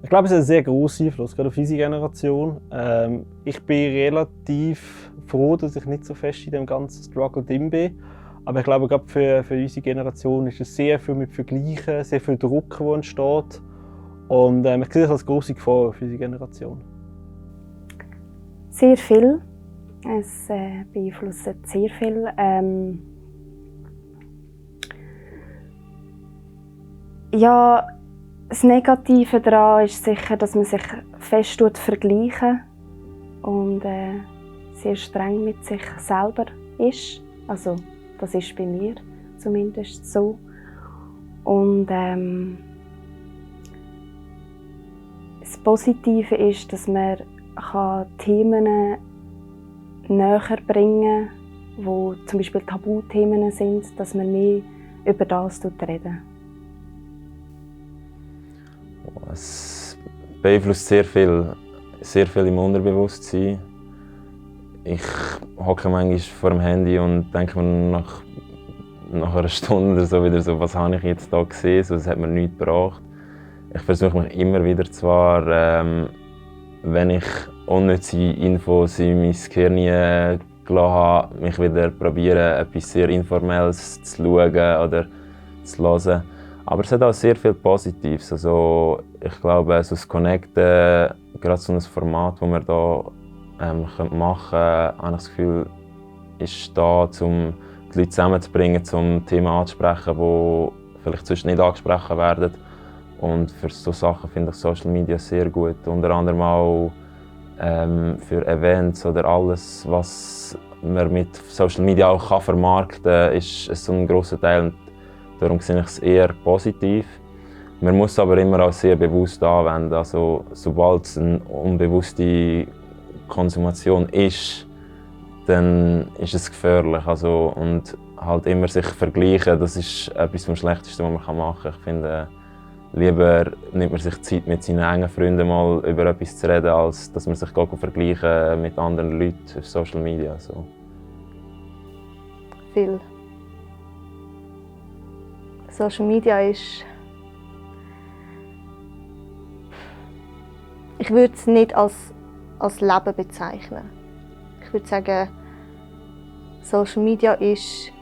Ich glaube, es hat einen sehr grossen Einfluss, gerade auf unsere Generation. Ich bin relativ froh, dass ich nicht so fest in dem ganzen Struggle drin bin. Aber ich glaube, gerade für unsere Generation ist es sehr viel mit Vergleichen, sehr viel Druck, der entsteht. Und ich sehe das als grosse Gefahr für unsere Generation. Sehr viel. Es beeinflusst sehr viel. Ja, das Negative daran ist sicher, dass man sich fest vergleichen und sehr streng mit sich selber ist. Also, das ist bei mir zumindest so. Und das Positive ist, dass man Themen näher bringen kann, die zum Beispiel Tabuthemen sind, dass man mehr über das reden. Es beeinflusst sehr viel im Unterbewusstsein. Ich hocke manchmal vor dem Handy und denke mir nach einer Stunde oder so wieder so, was habe ich jetzt da gesehen, so, das hat mir nichts gebracht. Ich versuche mich immer wieder zwar, wenn ich unnütze Infos in mein Gehirn gelassen habe, mich wieder probieren, etwas sehr Informelles zu schauen oder zu hören. Aber es hat auch sehr viel Positives. Also, ich glaube, so das Connecten, gerade so ein Format, das wir hier machen können, habe ich das Gefühl, ist da, um die Leute zusammenzubringen, um Themen anzusprechen, die vielleicht sonst nicht angesprochen werden. Und für solche Sachen finde ich Social Media sehr gut. Unter anderem auch für Events oder alles, was man mit Social Media auch vermarkten kann, ist so ein grosser Teil. Darum sehe ich es eher positiv. Man muss es aber immer auch sehr bewusst anwenden. Also, sobald es eine unbewusste Konsumation ist, dann ist es gefährlich. Also, und halt immer sich vergleichen, das ist etwas vom Schlechtesten, was man machen kann. Ich finde, lieber nimmt man sich Zeit, mit seinen engen Freunden mal über etwas zu reden, als dass man sich vergleichen mit anderen Leuten auf Social Media. So. Viel. Social Media ist... Ich würde es nicht als Leben bezeichnen. Ich würde sagen, Social Media ist...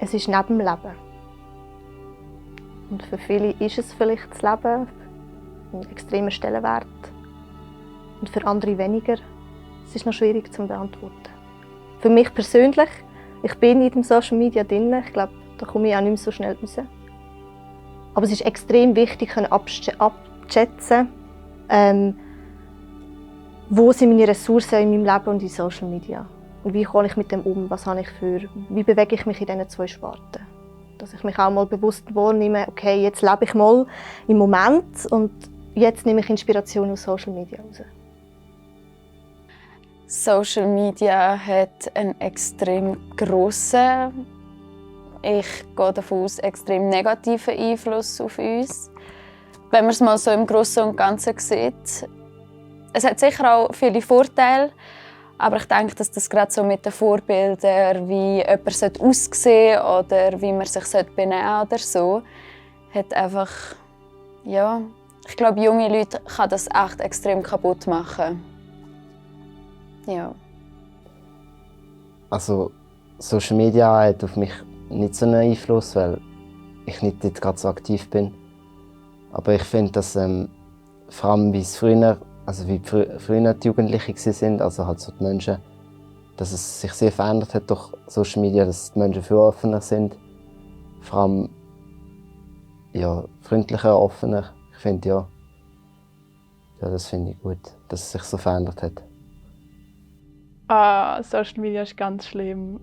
Es ist neben dem Leben. Und für viele ist es vielleicht das Leben, ein extremer Stellenwert. Und für andere weniger. Es ist noch schwierig zu beantworten. Für mich persönlich, ich bin in dem Social Media drin. Ich glaube, da komme ich auch nicht mehr so schnell raus. Aber es ist extrem wichtig, abzuschätzen, wo sind meine Ressourcen in meinem Leben und in Social Media. Und wie gehe ich mit dem um? Wie bewege ich mich in diesen zwei Sparten? Dass ich mich auch mal bewusst wahrnehme, okay, jetzt lebe ich mal im Moment und jetzt nehme ich Inspiration aus Social Media raus. Social Media hat einen extrem grossen, ich gehe davon aus, extrem negativen Einfluss auf uns. Wenn man es mal so im Großen und Ganzen sieht. Es hat sicher auch viele Vorteile. Aber ich denke, dass das gerade so mit den Vorbildern, wie jemand aussehen sollte oder wie man sich benehmen sollte oder so, hat einfach, ja, ich glaube, junge Leute kann das echt extrem kaputt machen. Ja. Also, Social Media hat auf mich nicht so einen Einfluss, weil ich nicht dort gerade so aktiv bin. Aber ich finde, dass vor allem wie es früher, also wie früher die Jugendlichen waren, also halt so die Menschen, dass es sich sehr verändert hat durch Social Media, dass die Menschen viel offener sind. Vor allem ja, freundlicher, offener. Ich finde ja, das finde ich gut, dass es sich so verändert hat. Social Media ist ganz schlimm.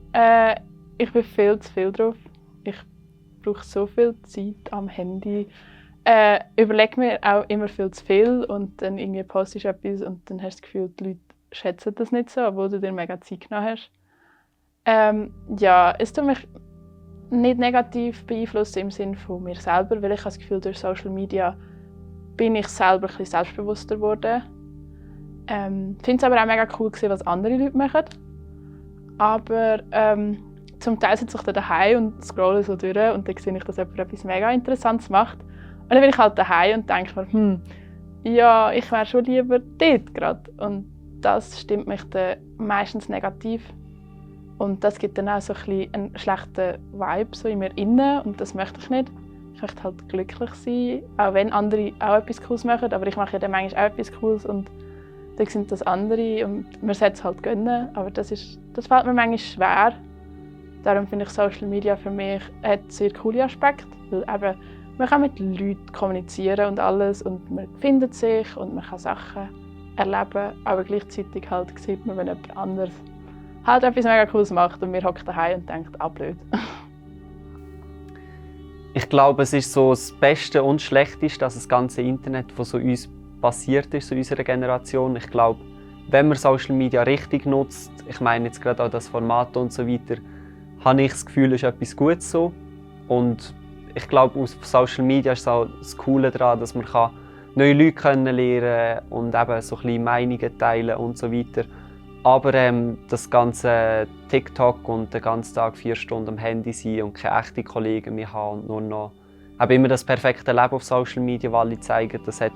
Ich bin viel zu viel drauf. Ich brauche so viel Zeit am Handy. Überlege mir auch immer viel zu viel und dann irgendwie postest du etwas und dann hast du das Gefühl, die Leute schätzen das nicht so, obwohl du dir mega Zeit genommen hast. Ja, es tut mich nicht negativ beeinflussen im Sinne von mir selber, weil ich habe das Gefühl, durch Social Media bin ich selber ein bisschen selbstbewusster geworden. Ich finde es aber auch mega cool, was andere Leute machen. Aber zum Teil sitze ich dann daheim und scrolle so durch und dann sehe ich, dass jemand etwas mega Interessantes macht. Und dann bin ich halt daheim und denke mir, ja, ich wäre schon lieber dort gerade. Und das stimmt mich dann meistens negativ. Und das gibt dann auch so ein bisschen einen schlechten Vibe so in mir innen und das möchte ich nicht. Ich möchte halt glücklich sein, auch wenn andere auch etwas Cooles machen, aber ich mache ja dann manchmal auch etwas Cooles und dann sind das andere und man sollte es halt gönnen, aber das fällt mir manchmal schwer. Darum finde ich Social Media für mich hat sehr coole Aspekte, weil eben man kann mit Leuten kommunizieren und alles und man findet sich und man kann Sachen erleben, aber gleichzeitig halt sieht man, wenn jemand anderes halt etwas mega Cooles macht und wir hocken daheim und denken, blöd. Ich glaube, es ist so das Beste und Schlechteste, dass das ganze Internet, was so uns passiert ist, so unserer Generation. Ich glaube, wenn man Social Media richtig nutzt, ich meine jetzt gerade auch das Format und so weiter, habe ich das Gefühl, es ist etwas Gutes so. Und ich glaube, auf Social Media ist auch das Coole daran, dass man neue Leute kennenlernen und eben so ein bisschen Meinungen teilen und so weiter. Aber das ganze TikTok und den ganzen Tag 4 Stunden am Handy sein und keine echten Kollegen mehr haben und nur noch immer das perfekte Leben auf Social Media, was alle zeigen, das hat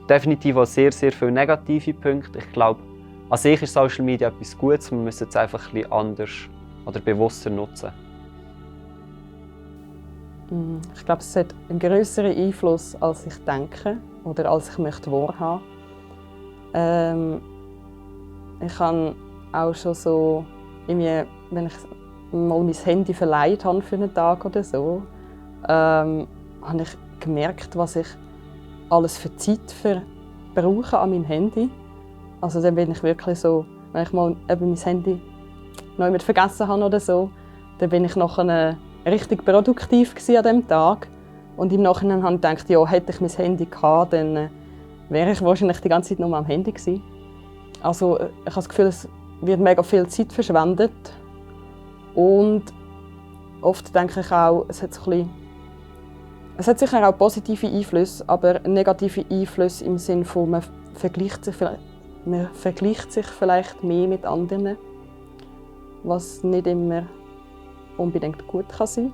definitiv auch sehr, sehr viele negative Punkte. Ich glaube, an sich ist Social Media etwas Gutes, man müsste es einfach ein bisschen anders oder bewusster nutzen. Ich glaube, es hat einen grösseren Einfluss, als ich denke oder als ich möchte wahrhaben. Ich habe auch schon so, wenn ich mal mein Handy verleiht habe für einen Tag oder so, habe ich gemerkt, was ich alles für Zeit verbrauche an meinem Handy. Also dann bin ich wirklich so, wenn ich mal eben mein Handy noch jemand vergessen habe oder so, dann bin ich nachher richtig produktiv an diesem Tag. Und im Nachhinein habe ich gedacht, ja, hätte ich mein Handy gehabt, dann wäre ich wahrscheinlich die ganze Zeit nur am Handy gewesen. Also ich habe das Gefühl, es wird mega viel Zeit verschwendet. Und oft denke ich auch, es hat sicher auch positive Einflüsse, aber negative Einflüsse im Sinne von, man vergleicht sich vielleicht mehr mit anderen, was nicht immer unbedingt gut kann sein.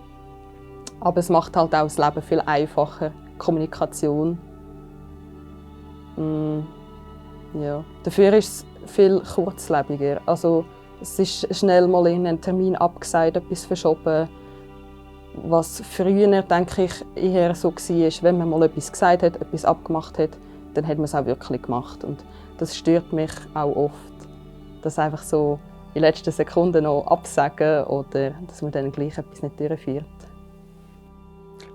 Aber es macht halt auch das Leben viel einfacher, Kommunikation. Ja. Dafür ist es viel kurzlebiger. Also, es ist schnell mal in einen Termin abgesagt, etwas verschoben. Was früher, denke ich, eher so war, wenn man mal etwas gesagt hat, etwas abgemacht hat, dann hat man es auch wirklich gemacht. Und das stört mich auch oft, dass einfach so in letzter Sekunde noch absagen oder dass man dann gleich etwas nicht durchführt.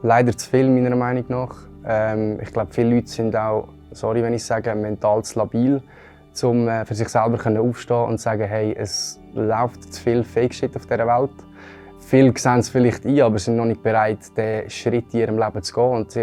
Leider zu viel, meiner Meinung nach. Ich glaube, viele Leute sind auch, sorry, wenn ich sage, mental zu labil, um für sich selber aufstehen und sagen, hey, es läuft zu viel Fake-Shit auf dieser Welt. Viele sehen es vielleicht ein, aber sind noch nicht bereit, den Schritt in ihrem Leben zu gehen und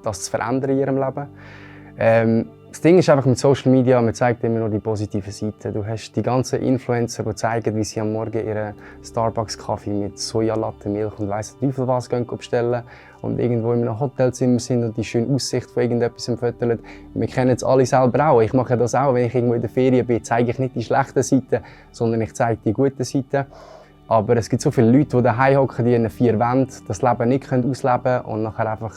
das zu verändern in ihrem Leben. Das Ding ist einfach mit Social Media, man zeigt immer nur die positive Seite. Du hast die ganzen Influencer, die zeigen, wie sie am Morgen ihren Starbucks-Kaffee mit Sojalatte, Milch und weiss der Teufel was bestellen und irgendwo in einem Hotelzimmer sind und die schöne Aussicht von irgendetwas fotografieren. Wir kennen es alle selber auch. Ich mache das auch, wenn ich irgendwo in der Ferien bin, zeige ich nicht die schlechten Seiten, sondern ich zeige die guten Seiten. Aber es gibt so viele Leute, die daheim hocken, die in 4 Wänden das Leben nicht ausleben können und nachher einfach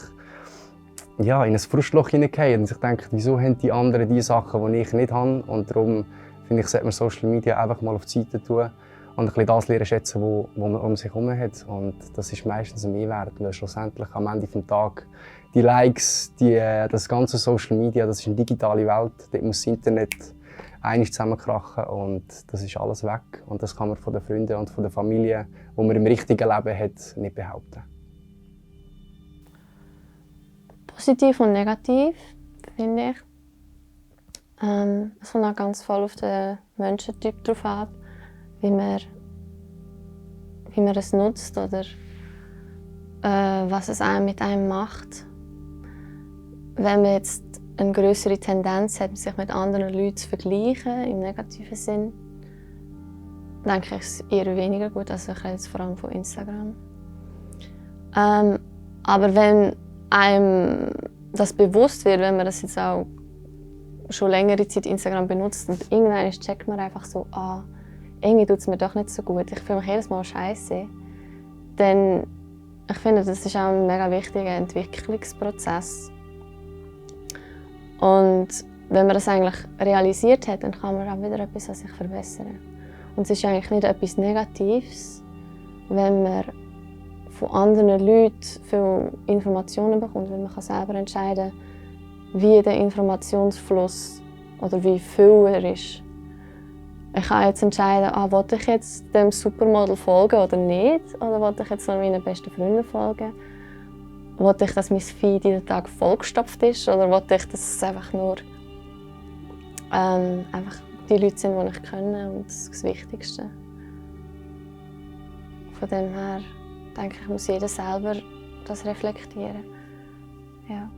in ein Frustloch hineingehen. Und ich denke, wieso haben die anderen die Sachen, die ich nicht habe? Und darum finde ich, sollte man Social Media einfach mal auf die Seite tun und ein bisschen das lernen schätzen, was man um sich herum hat. Und das ist meistens ein Mehrwert, weil schlussendlich am Ende des Tages die Likes, das ganze Social Media, das ist eine digitale Welt. Dort muss das Internet einig zusammenkrachen und das ist alles weg. Und das kann man von den Freunden und von der Familie, die man im richtigen Leben hat, nicht behaupten. Positiv und negativ, finde ich. Es kommt auch ganz voll auf den Menschentyp drauf an, wie man es nutzt oder was es mit einem macht. Wenn man jetzt eine größere Tendenz hat, sich mit anderen Leuten zu vergleichen, im negativen Sinn, denke ich, ist es eher weniger gut, also ich rede jetzt vor allem von Instagram. Aber wenn einem das bewusst wird, wenn man das jetzt auch schon längere Zeit Instagram benutzt und irgendwann checkt man einfach so, irgendwie tut es mir doch nicht so gut. Ich fühle mich jedes Mal scheiße. dann, ich finde, das ist auch ein mega wichtiger Entwicklungsprozess. Und wenn man das eigentlich realisiert hat, dann kann man auch wieder etwas an sich verbessern. Und es ist eigentlich nicht etwas Negatives, wenn man von anderen Leuten viele Informationen bekommt, weil man kann selber entscheiden, wie der Informationsfluss oder wie viel er ist. Ich kann jetzt entscheiden, will ich jetzt dem Supermodel folgen oder nicht, oder will ich jetzt noch meinen besten Freunden folgen. Will ich, dass mein Feed jeden Tag vollgestopft ist, oder will ich, dass es einfach nur einfach die Leute sind, die ich kenne, und das ist das Wichtigste. Von dem her denke ich, muss jeder selber das reflektieren. Ja.